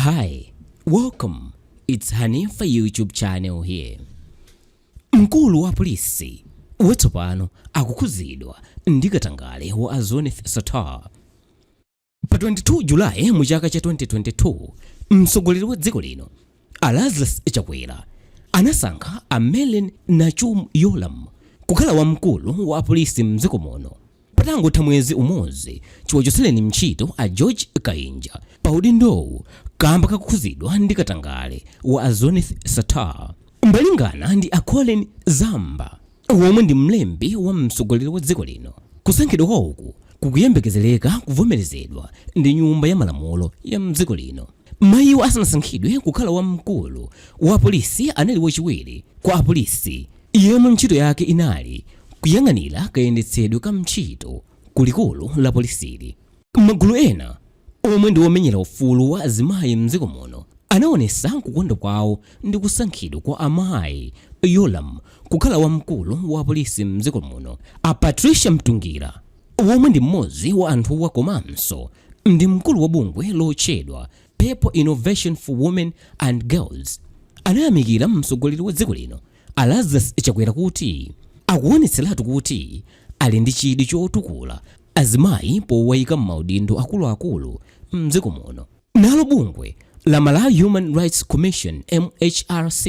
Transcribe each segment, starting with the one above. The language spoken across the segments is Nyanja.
Hi, welcome. It's Hanifa YouTube channel here. Mkulu wa polisi watsopano akukhuzidwa ndi katangale wa a Zuneth Sattar. Pa 22 Julayi mu chaka cha 2022, mtsogoleri wa dziko lino a Lazarus Chakwera anasankha a Mellen Nachum Yolam kukhala wamkulu wa apolisi mdziko muno patangotha mwezi umodzi chiwachotsereni ntchito a George Kainja pa udindowu kamba kakukhuzidwa ndi katangale wa a Zuneth Sattar. Malingana ndi a Colleen Zamba womwe ndi mlembi wa mtsogoleri wa dziko lino, kusankhidwa kwawoku kukuyembekezereka kuvomerezedwa ndi nyumba ya malamulo ya mdziko lino. Mayiwo asanasankhidwe kukhala wamkulu wa polisi anali wachiwiri kwa apolisi yemwe ntchito yake inali kuyang'anira kayendetsedwe ka ntchito ku likulu la polisili. Magulu ena omwe ndi omenyera ufulu wa azimayi mdziko muno anaonesa kukondwa kwawo ndi kusankhidwa kwa amayi Yolam kukhala wamkulu wa polisi mdziko muno. A Patricia Mtungira womwe ndi mmodzi wa anthuwa komanso ndi mkulu wa bungwe lotchedwa Purple Innovation for Women and Girls anayamikira mtsogoleri wa dziko lino a Lazarus Chakwera kuti akuonetseratu kuti ali ndi chidwi chotukula azimayi powayika m'maudindo akuluakulu mdziko muno. Nalo bungwe la Malawi Human Rights Commission MHRC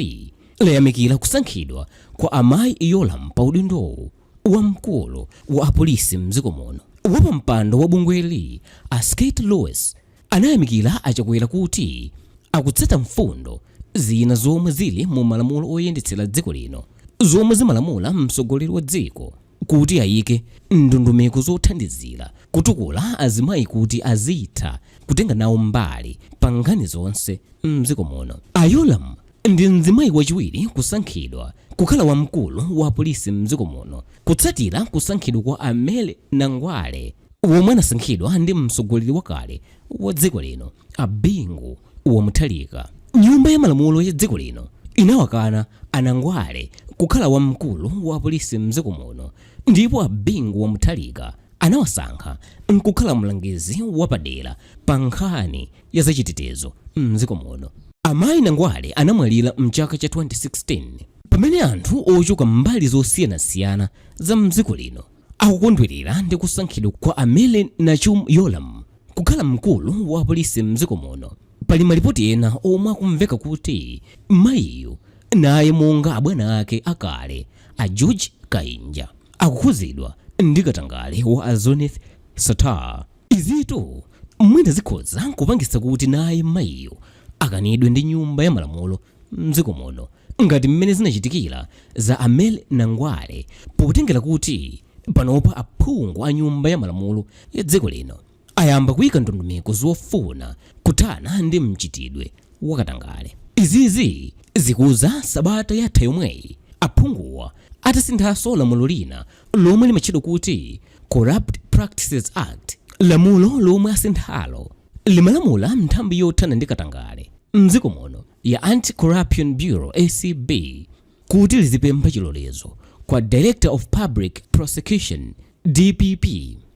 layamikira kusankhidwa kwa amayi Yolam pa udindowu wa mkulu wa apolisi mdziko muno. Wapampando wa bungweli a Skate Lewis anayamikira a Chakwera kuti akutsata mfundo zina zomwe zili mu malamulo oyendetsera dziko lino zomwe zimalamula mtsogoleri wa dziko kuti ayike ndondomeko zothandizira kutukula azimayi kuti azitha kutenga nawo mbali pa nkhani zonse mdziko muno. A Yolam ndi mzimayi wachiwiri kusankhidwa kukhala wamkulu wa polisi mdziko muno kutsatira kusankhidwa kwa a Mary Nangwale womwe anasankhidwa ndi mtsogoleri wakale wa dziko lino a Bingu wa Mutharika. Nyumba ya malamulo ya dziko lino inawakana a Nangwale kukhala wamkulu wa polisi mdziko muno ndipo a Bingu wa Mutharika anawasankha nkukhala mlangizi wapadera pa nkhani ya zachitetezo mdziko muno. Amayi Nangwale anamwalira mchaka cha 2016 pamene anthu ochoka mbali zosiyanasiyana za mdziko lino akukondwerera ndi kusankhidwa kwa a Mary Nachum Yolam kukhala mkulu wa polisi mdziko muno. Pali malipoti ena omwe akumveka kuti mayiyu naye monga abwana ake akale a George Kainja akukhuzidwa ndi katangale wa a Zuneth Sattar. Izitu mwina zikhoza kupangitsa kuti naye mayiyu akanidwe ndi nyumba ya malamulo mdziko muno ngati mmene zinachitikira za a Mary Nangwale, potengera kuti panopa aphungu a nyumba ya malamulo ya dziko lino ayamba kuyika ndondomeko zofuna kuthana ndi mchitidwe wakatangale. Izizi zikuza sabata yatha yomweyi aphunguwa atasinthanso lamulo lina lomwe limatchedwa kuti Corrupt Practices Act. Lamulo lomwe asinthalo limalamula nthambi yothana ndi katangale mdziko muno ya Anti-Corruption Bureau ACB kuti lizipempha chilolezo kwa Director of Public Prosecution DPP.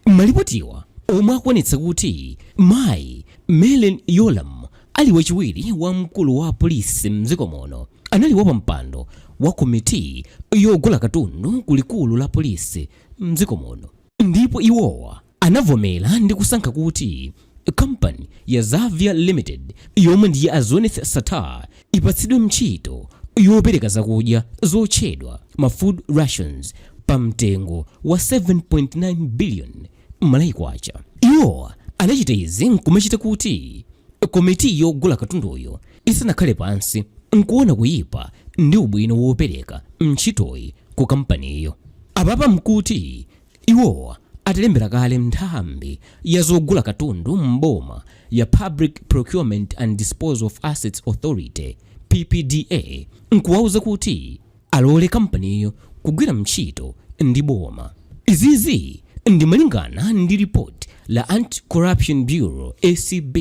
Malipotiwa omwe akuonetsa kuti mayi Merlyne Yolamu ali wachiwiri wa mkulu wa polisi mdziko muno anali wapampando wa komiti yogula katundu ku likulu la polisi mdziko muno, ndipo iwowa anavomera ndi kusankha kuti kampani ya Zavia Limited yomwe ndi ya Zuneth Sattar ipatsidwe ntchito yopereka zakudya zotchedwa ma food rations pa mtengo wa 7.9 billion Malawi kwacha. Iwowa anachita izi nkumachita kuti komiti yogula katunduyo isanakhale pansi nkuona kuyipa ndi ubwino wopereka ntchitoyi ku kampaniyo. Apapa mkuti iwowa atalembera kale nthambi ya zogula katundu mboma ya Public Procurement and Disposal of Assets Authority PPDA nkuwauza kuti alole kampaniyo kugwira ntchito ndi boma. Izizi ndi malingana ndi ripoti la Anti-Corruption Bureau ACB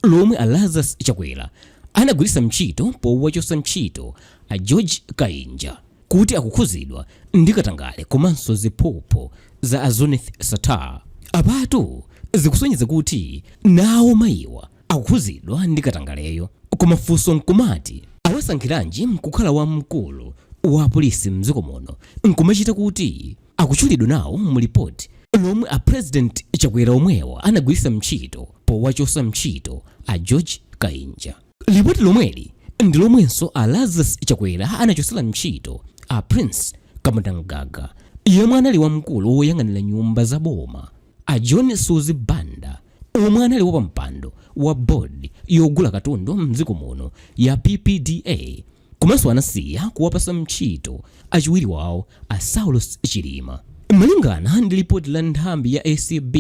lomwe a Lazarus Chakwera anagwiritsa ntchito powachotsa ntchito a George Kainja kuti akukhuzidwa ndi katangale komanso ziphuphu za a Zuneth Sattar. Apatu zikusonyeza kuti nawo mayiwa akukhuzidwa ndi katangaleyo. Koma funso nkumati, awasankhiranji kukhala wamkulu wa polisi mdziko muno nkumachita kuti akutchulidwa nawo mu lipoti lomwe a President Chakwera omwewa anagwiritsa ntchito powachotsa ntchito a George Kainja? Lipoti lomweli ndi lomwenso a Lazarus Chakwera anachotsera ntchito a Prince Kapondamgaga, yemwe anali wamkulu woyang'anira nyumba za boma, a John Suzi Banda, omwe anali wapampando wa board yogula katundu mdziko muno ya PPDA, komanso anasiya kuwapasa ntchito achiwiri wawo a Saulos Chilima. Malingana ndi lipoti la nthambi ya ACB,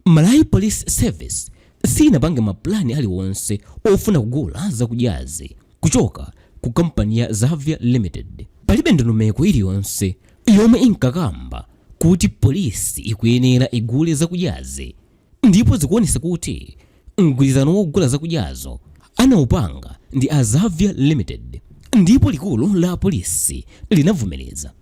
Malawi Police Service sinapange mapulani aliwonse ofuna kugula zakudyazi kuchoka ku kampani ya Xavier Limited. Palibe ndondomeko iliyonse yomwe inkakamba kuti polisi ikuyenera igule zakudyazi, ndipo zikuonesa kuti mgwirizano wogula zakudyazo anaupanga ndi a Xavier Limited ndipo likulu la polisi linavomereza.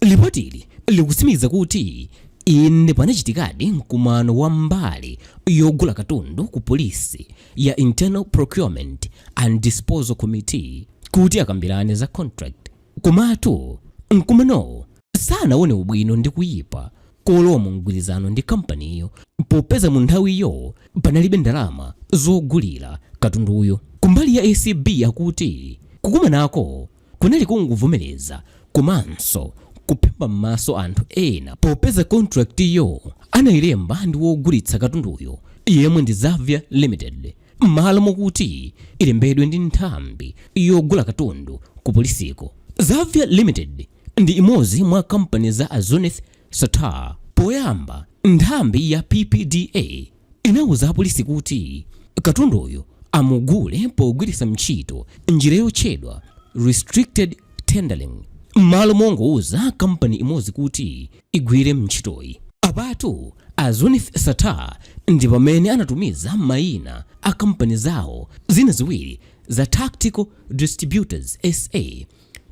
Lipotili likutsimikiza kuti inde, panachitikadi mkumano wa mbali yogula katundu ku polisi ya Internal Procurement and Disposal Committee kuti akambirane za contract, komatu mkumanowo sanaone ubwino ndi kuyipa kolowa mu mgwirizano ndi kampaniyo, popeza mu nthawiyo panalibe ndalama zogulira katunduyo. Kumbali ya ACB akuti kukumanako kunali kungovomereza komanso kuphimba m'maso anthu ena, popeza contract yo anayilemba ndi wogulitsa katunduyo, yemwe ndi Xavier Limited, m'malo mokuti ilembedwe ndi nthambi yogula katundu ku polisiko. Xavier Limited ndi imodzi mwa kampani za a Zuneth Sattar. Poyamba nthambi ya PPDA inawuza apolisi kuti katunduyo amugule pogwiritsa ntchito njira yotchedwa restricted tendering, m'malo mongouza kampani imodzi kuti igwire ntchitoyi. Apatu a Zuneth Sattar ndi pamene anatumiza mayina a kampani zawo zina ziwiri za Tactical Distributors SA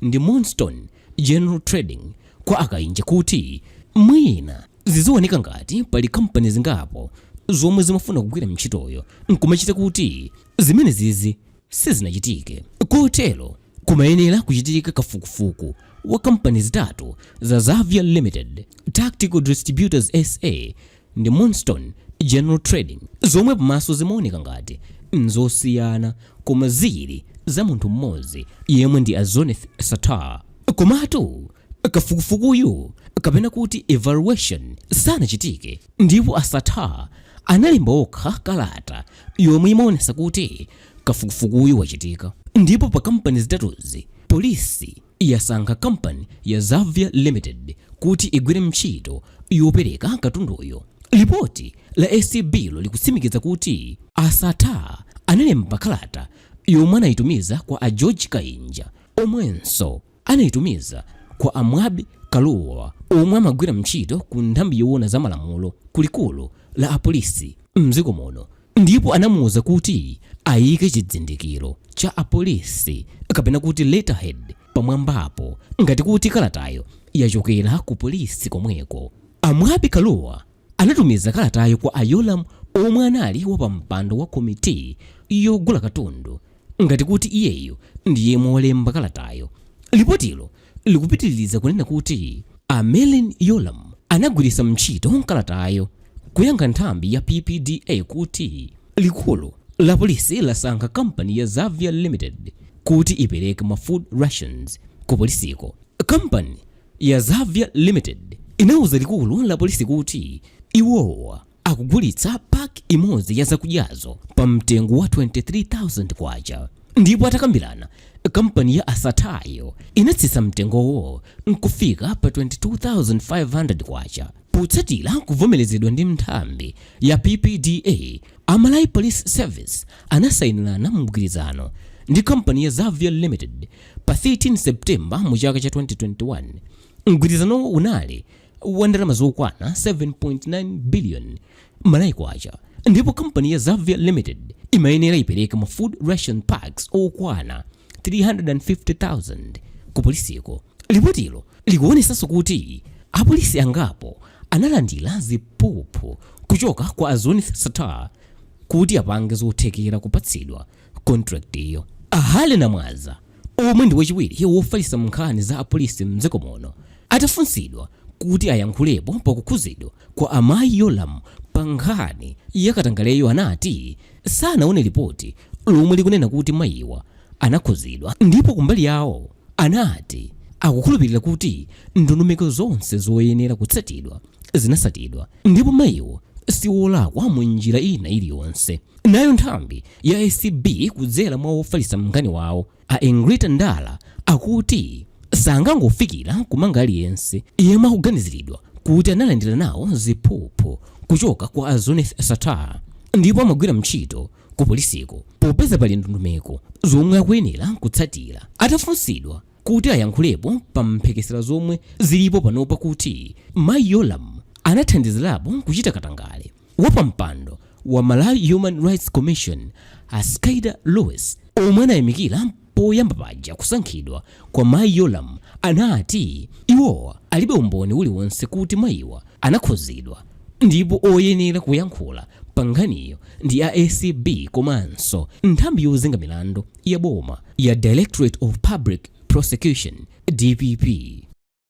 ndi Moonstone General Trading kwa a Kainja, kuti mwina zizioneka ngati pali kampani zingapo zomwe zimafuna kugwira ntchitoyo, nkumachita kuti zimene zizi sizinachitike. Kotero kumayenera kuchitika kafukufuku wa kampani zitatu za Xavier Limited, Tactical Distributors SA ndi Moonstone General Trading, zomwe pamaso zimaoneka ngati nzosiyana koma zili za munthu mmodzi, yemwe ndi a Zuneth Sattar. Komatu kafukufukuyu, kapena kuti evaluation, sanachitike, ndipo a Sattar analemba okha kalata yomwe imaonesa kuti kafukufukuyu wachitika, ndipo pa kampani zitatuzi polisi yasankha kampani ya Xavier Limited kuti igwire ntchito yopereka katunduyo. Lipoti la ACB lo likutsimikiza kuti a Sattar analemba kalata yomwe anayitumiza kwa a George Kainja, omwenso anayitumiza kwa a Mwabi Kaluwa, omwe amagwira ntchito ku nthambi yoona za malamulo kulikulu la apolisi mdziko muno, ndipo anamuwuza kuti ayike chidzindikiro cha apolisi, kapena kuti letterhead, pamwambapo, ngati kuti kalatayo yachokera ku polisi komweko. A Mwabi Kaluwa anatumiza kalatayo kwa a Yolam, omwe anali wapampando wa komiti yogula katundu, ngati kuti iyeyo ndi yemwe walemba kalatayo. Lipotilo likupitiriza kunena kuti a Merlyne Yolam anagwiritsa ntchito kalatayo kuyankha nthambi ya PPDA kuti likulu la polisi lasankha kampani ya Xavier Limited kuti ipereke ma food rations ku polisiko. Kampani ya Xavier Limited inawuza likulu la polisi kuti iwowa akugulitsa pack imodzi ya zakudyazo pa mtengo wa 23,000 kwacha, ndipo atakambirana, kampani ya a Sattar yo inatsitsa mtengowo nkufika pa 22,500 kwacha. Potsatira kuvomerezedwa ndi nthambi ya PPDA, a Malawi Police Service anasayinirana mgwirizano ndi kampani ya Xavier Limited pa 13 September mu chaka cha 2021. Mgwirizanowo unali wa ndalama zokwana 7.9 billion Malawi kwacha, ndipo kampani ya Xavier Limited imayenera ipereke ma food ration packs okwana 350,000 ku polisiko. Lipotilo likuonesanso kuti apolisi angapo analandira ziphuphu kuchoka kwa a Zuneth Sattar. kuti apange zothekera kupatsidwa contract-yo. A Harry Namwaza omwe ndi wachiwiri wofalitsa nkhani za apolisi mdziko muno atafunsidwa kuti ayankhulepo pakukhuzidwa kwa amayi Yolamu pa nkhani ya katangaleyo anati sanaone lipoti lomwe likunena kuti mayiwa anakhuzidwa ndipo kumbali yawo anati akukhulupirira kuti ndondomeko zonse zoyenera kutsatidwa zinasatidwa ndipo mayiwo siwolakwa mu njira ina iliyonse. Nayo nthambi ya ACB kudzera mwa wofalitsa nkhani wawo a Engrita Ndala akuti sangangofikira kumanga aliyense yemwe akuganiziridwa kuti analandira nawo ziphuphu kuchoka kwa a Zuneth Sattar ndipo amagwira ntchito ku polisiko popeza pali ndondomeko zomwe akuyenera kutsatira. Atafunsidwa kuti ayankhulepo pa mphekesera zomwe zilipo panopa kuti mayi Yolamu anathandizirapo kuchita katangale, wapampando wa Malawi Human Rights Commission a Skyder Lewis omwe anayamikira poyamba paja kusankhidwa kwa mayi Yolamu anati iwowa alibe umboni uliwonse kuti mayiwa anakhuzidwa ndipo oyenera kuyankhula pa nkhaniyo ndi a ACB komanso nthambi yozenga milandu ya boma ya Directorate of Public Prosecution, DPP.